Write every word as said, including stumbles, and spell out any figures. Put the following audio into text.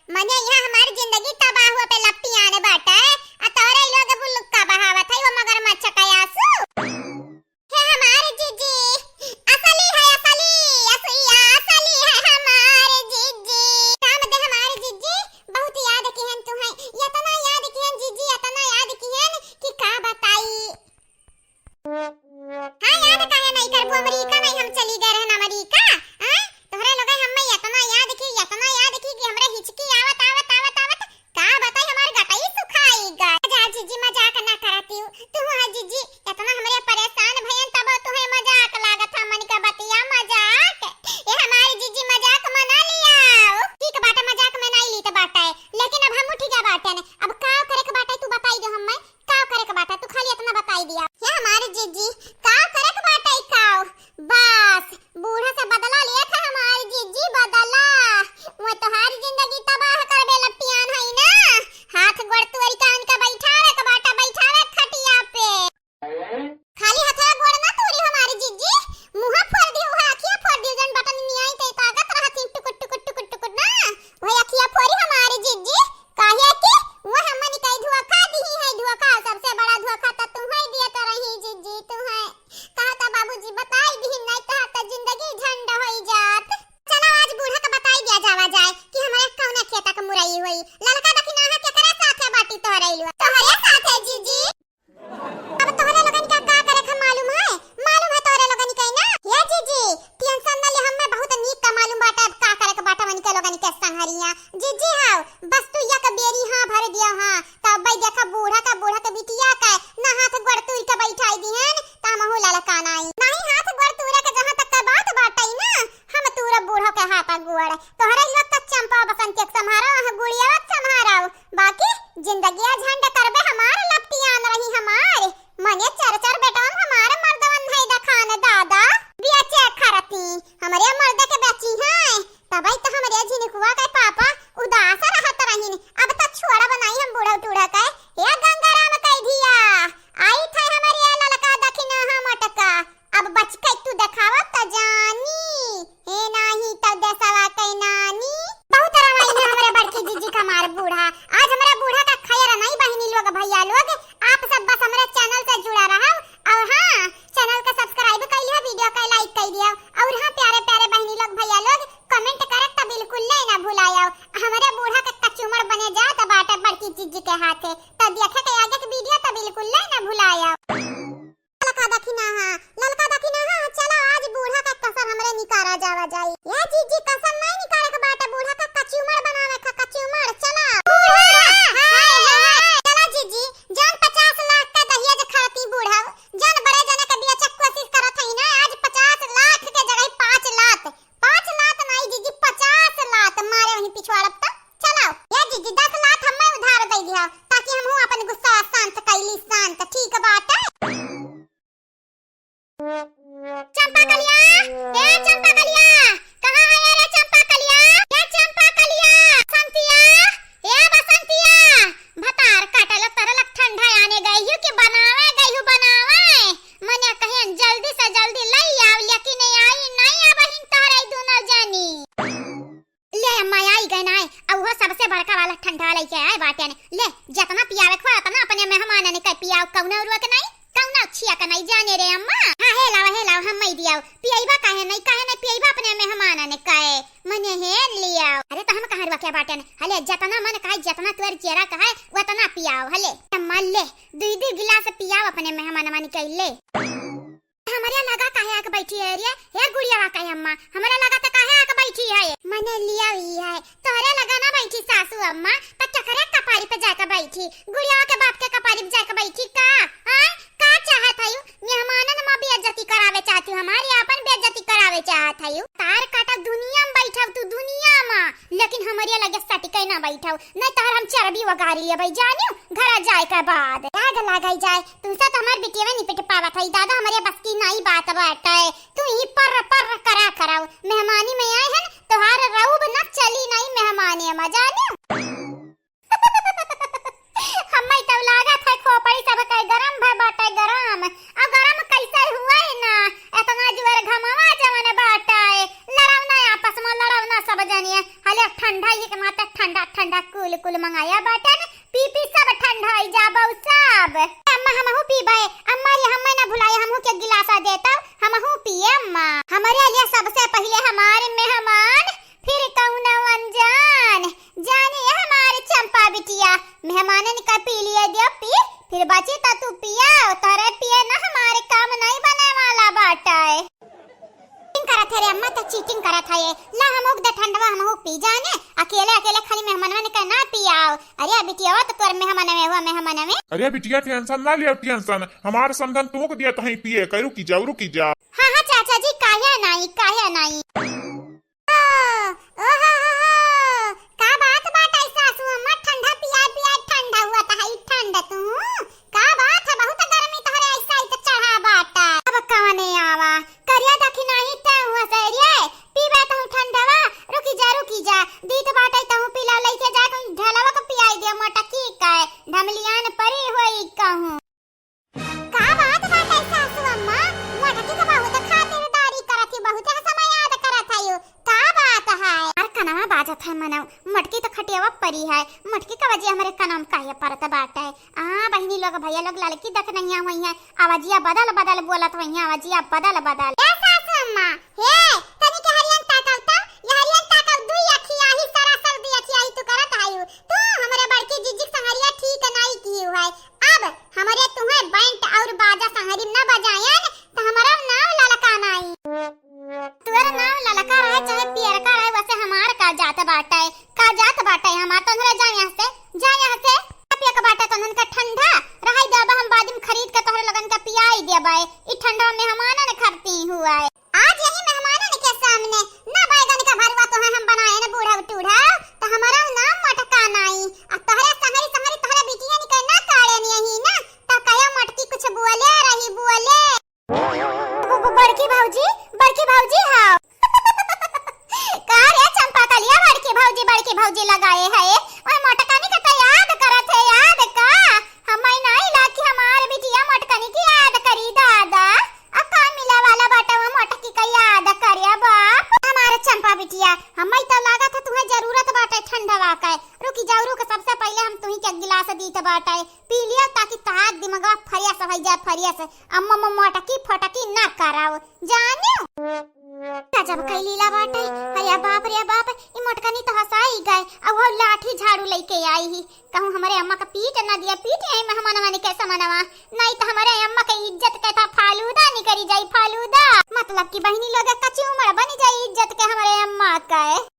मने यहाँ हमारी जिंदगी तबाह हुआ पे लपटियाने बाटे, आ तोहरे लोग बुलुक्का बहावत है वो मगरमच्छ का आंसू। हे हमार जीजी, असली है असली, असुइया असली है हमार जीजी। काम दे हमार जीजी, बहुत याद किहन तुहैं, यतना याद किहन जीजी, यतना याद किहन कि का बताई। हाँ, याद काहे नहीं करबू, अमेरिका नहीं हम चली गए रहन, अमेरिका। हाँ, तोहरे लोग हम्मे यतना याद की, यतना याद की कि हमरे हिचकी आवत, आवत, आवत, आवत का बताई, हमार गटई सुखाई गए। जा जीजी, मजाक ना करती हूँ। तू हाँ जीजी, इतना हमरे परेशान भयन तब तुहैं मजाक लागत है, मन का बतिया मजाक। ए हमारी जीजी, मजाक मना लिया। ठीक बाटे, मजाक में नहीं लीत बाटे, लेकिन अब हम उठ गया बाटे ने। अब का करे के बाटे तू बताई दे हम्मे, का करे के बाटे तू खाली इतना बताई दिया। हे हमारी जीजी, का करे के बाटे का? बस बूढ़ा से बदला लिया था हमारी जीजी, बदला। वो तोहारी जिंदगी तबाह करबे लपटियान है ना। हाथ गोड़ तोरी का उनका बैठावे के बाटा, बैठावे खटिया पे। खाली हथवा गोड़ ना तोरी हमारी जीजी, मुंह फोड़ दी, वह अखिया फोड़ दी, जन बटन नियाई ते ताकत रहती टुकुर टुकुर टुकुर टुकुर ना, वह अखिया फोड़ी हमारी जीजी। काहे कि वो हमन कई धोखा दी है, धोखा, सबसे बड़ा धोखा तो तुहैं दिया तो रही जीजी, तुहैं। कहा था बाबूजी बताई दी नहीं तो, तो जिंदगी झंड होई जात। चलो आज बूढ़ा का बताई दिया जावा जाए कि हमारे कौन खेता का मुरई हुई। ललका दखिनाहा केकरे साथे बाटी तोहरे इलवा? तोहरे साथे जीजी। अब तोहरे लोगन का का करे का मालूम है? मालूम है तोहरे लोगन के ना? ये जीजी, टेंशन न ले, हमें बहुत नीक का मालूम बाटे अब का करे के बाटे मन के लोगन के संहरिया। जीजी हाव, बस तू एक बेरी हाँ भर दियो हाँ, तब भाई देखा बूढ़ा का, बूढ़ा के बिटिया के ना हाथ गोड़ तूर के बैठाई दिहन, त हमहू ललका नाई। नहीं हाथ गोड़ तूरे के जहाँ तक का बात बाटे ना, हम तूरा बूढ़ा के हाथ गोड़। तोहरे लोग त चंपा बसंती के संभारो, हाँ गुड़िया के संभारो। बाकी जिंदगिया झंड करबे हमार लपटियान रही हमार। मने चार चार बेटवन हमार मर्दवन है दखान दादा। बेचे खरती, हमरे मर्द के बेची हैं। तबई त हमरे झिनकुआ के पापा उदास रहत रहिन। अब त छोड़ा बनाई हम बूढ़ा टूढ़ा के। हे गंगाराम कह दिया, आई थे हमरे ललका दखिनाहा मटका। अब बच के तू देखावा त जानी, हे नाही त देसवा के नानी। बहुत रवाई है हमरे बड़की जीजी का हमार बूढ़ा। आज हमरे बूढ़ा का खैर नहीं बहिनी लोग, भैया लोग, आप सब बस हमरे channel से जुड़ा रहो। और हाँ, channel का subscribe कर लियो, video का like कर दियो। और हाँ प्यारे प्यारे बहिनी लोग, भैया लोग, comment करे त बिल्कुल ले ना भुलायो। हमरे बूढ़ा के कचूमर बने जात बाटे बड़की जीजी के हाथे। त देखे के आगे के video त बिल्कुल ले ना भुलायो। ललका दखिनाहा, ललका दखिनाहा, चलो आज बूढ़ा का कसर हमरे निकारा जावा जाई। ए जीजी, कसर नहीं निकारे के बाटे, बूढ़ा का कचूमर बनावे का, कचूमर, चलो। बूढ़ा, हाय, हाय, हाय। चलो जीजी, जान पचास लाख का दहेज खाती बूढ़ा, जान बड़े जने के बेचे के कोशिश करत हई ना, आज पचास लाख के जगह पाँच लाख, पाँच लात नाई जीजी, पचास लात मारे वहीं पिछवाड़ब त। चलाओ, ए जीजी, दस लात हमें उधार दे दिया, ताकि हमहू अपन गुस्सा शांत कैली, शांत, ठीक बाटे। चंपा कलिया, ए चंपा कलिया, कहाँ है रे चंपा कलिया? ए चंपा कलिया, बसंतिया, ए बसंतिया, भतार काटल तरल ठंडा आने गई हूँ कि बनावे गई हूँ बनावे। मने कहियन जल्दी से जल्दी लई आव, लेकिन आई नहीं, अब हिन तोहरे दोनों जानी। ले अम्मा, आई गए ना, आ उहो सबसे बड़का वाला ठंडा लेके आए बाटे ने। ले, जितना पियावे को उतना अपने मेहमानन के पियाओ, कौनो रुआ के नहीं, कौनो छिया के नहीं जाने रे अम्मा। हाँ, हे लावा, हे लावा, हम मई दियाओ। पियैबा काहे नहीं, काहे नहीं पियैबा अपने मेहमानन के? मने हे लियाओ। अरे तो हम कहाँ रुआ के बाटे ने? हले, जितना मन कहे, जितना तुअर जेरा कहे, उतना पियाओ। हले, अम्मा ले, दुई दुई गिलास पियाओ अपने मेहमानन के ले। हमरे लगा काहे आके बैठी है रे? हे गुड़ियावा के अम्मा, हमरे लगा त काहे आके बैठी है? मने लिया हुई है, तोहरे लगा ना बैठी सासू अम्मा, त केकरे कपारी पे जाके बैठी? गुड़ियावा के बाप के कपारी पे जाके बैठी का? आय, का चाहत हयू? मेहमानन मा बेइज्जती करावे चाहत हयू, हमारी आपन बेइज्जती करावे चाहत हयू? तार काटा दुनिया में बैठा तू, दुनिया में, लेकिन हमरे लगे सटिके ना बैठा, नहीं तोहर हम चर्बी वगारी लेबै, जानियो, घर जाए के बाद। आग लगाई जाए, तुमसे तो हमार बिटिया निपट पावत है दादा, हमरे बस की नाई बात बाटे। तू ही पर्र पर्र करा कराओ, मेहमानी में आए हैं, तोहार रऊब न चली नहीं मेहमानी में, जाने। हम्मे तो लागत है खोपड़ी सब के गरम भय बाटे, गरम। आ गरम कैसे हुए ना, इतना जोर घमवा जवन बाटे, लड़ौना आपस में लड़ौना सब जनिए, हले ठंड ठंडा, ये के माता ठंडा ठंडा cool cool मंगाया बाटन, पी पी सब ठंडा होई जाबो सब। अम्मा, हमहू पीबे। अम्मा रे, हमें ना भुलाए, हमहू के गिलासा देता, हमहू पिए अम्मा। हमरे लिए सबसे पहिले हमारे मेहमान, फिर कौनो अनजान। जानी है हमारे चंपा बिटिया, मेहमानन का पी लिए दियो पी, फिर बची तो तू पिया, तोरे पिए ना हमारे काम नहीं बने वाला बाटे। Cheating करत है रे अम्मा, तो cheating करत है ये। ला हमहू के दे ठंडवा, हमहू पी जाने। अकेले अकेले खाली मेहमानवन के ना पियाओ। अरे बिटिया, तो तोर मेहमानवे हुआ, मेहमानवे। अरे बिटिया, tension ना लियो, tension। हमार समधन तुमको दिया तो ही पिए, कह रुकी जाओ, रुकी जाओ। हाँ, हाँ, चाचा जी, काहे नाई, काहे नाई। ओ, ओ हो, हो, हो, का बात बाटे सासू अम्मा, ठंडा पिया पिया ठंडा हुआ त है, ठंडा तू? का बात है, बहुत गर्मी तोहरे ऐसा ही तो चढ़ा बाटा। अब कवने आवा, करिया देखी नाही ते हुआ से रे, पीबे तहु ठंडवा, रुकी जा, रुकी जा, दीत बाटे तहु पीला, लइके जा, कोई ढलवा के पियाई दे, मोटकी का, ढमलियान परी होई कहूँ। का बात बाटे सासू अम्मा, लड़की के बहुत खातिरदारी करत ही, बहुत समय याद करत है यू। का बात है? अरे कनवा बाजत है मनऊ, मोटकी तो खटियावा परी है, मोटकी का वजह हमरे कनवा में काहे परत बाटे? आ बहिनी लोग, भैया लोग, लड़की देख नहीं हुई है, आवाजिया बदल बदल बोलत हुई है, आवाजिया बदल बदल। ए सासू अम्मा, हे, तनी के हरियन ताकव त, ये हरियन ताकव, दुई अखिया ही सरासर दुई अखिया ही तू करत आयु। तू हमरे बड़की जीजी के संगरिया ठीक नाई कियू है। अब हमरे तुहे बैंड और बाजा संगरी न बजायन, त हमरो नाम ललका नाई। तोर नाम ललका रहे चाहे पियरका रहे, वैसे हमार का जात बाटे, का जात बाटे हमार? तोहरे जा यहाँ से, जा यहाँ से। अब एक बाटे तो उनका ठंडा रहाई देबा, हम बाद में खरीद के तोहरे लगन के पियाई देबा। ई ठंडा मेहमानन खरती हुआ है। आज यही मेहमानन के सामने ना बैगन का भरुआ तोहे हम बनाए न बूढ़ा टूढ़ा, त हमारा नाम मोटका नाई। आ तोहरे संगरी संगरी तोहरे बिटियन के ना काढ़े नहीं ना, त कहे मोटकी कुछ बोले रही बोले। ब-, ब-, बड़की भौजी, बड़की भौजी हाव। का रे चंपा कलिया, बड़की भौजी, बड़की भौजी लगाए है? ओए मोटकनी का तो याद करत है, याद का? हमें नहीं लाग कि हमार बिटिया मोटकनी की याद करी दादा। अब का मिला वाला बाटा वो मोटकी का याद करे बाप? हमार चंपा बिटिया, हमें तो लागत है तुम्हें जरूरत बाटे ठंडवा के। रुकी जाओ, रुक, सबसे पहले हम तुम्ही के गिलास दीत बाटे, पी लियो ताकि तहार दिमागवा fresh हो जाए, fresh। अम्मा, अम्मा, मोटकी फोटकी ना कराओ, जानियो। गजब कई लीला बाटे। अरे बाप रे बाप, ई मोटकनी तो हंसाई गए। अब वो लाठी झाड़ू लेके आई ही, कहूँ हमरे अम्मा का पीट ना दिया, पीट आई मेहमानवा ने के समनवा, नहीं तो हमरे अम्मा के इज्जत के था फालूदा निकरी जाई, फालूदा। मतलब कि बहिनी लोग कच्ची उमड़ बनी जाई इज्जत के हमरे अम्मा के।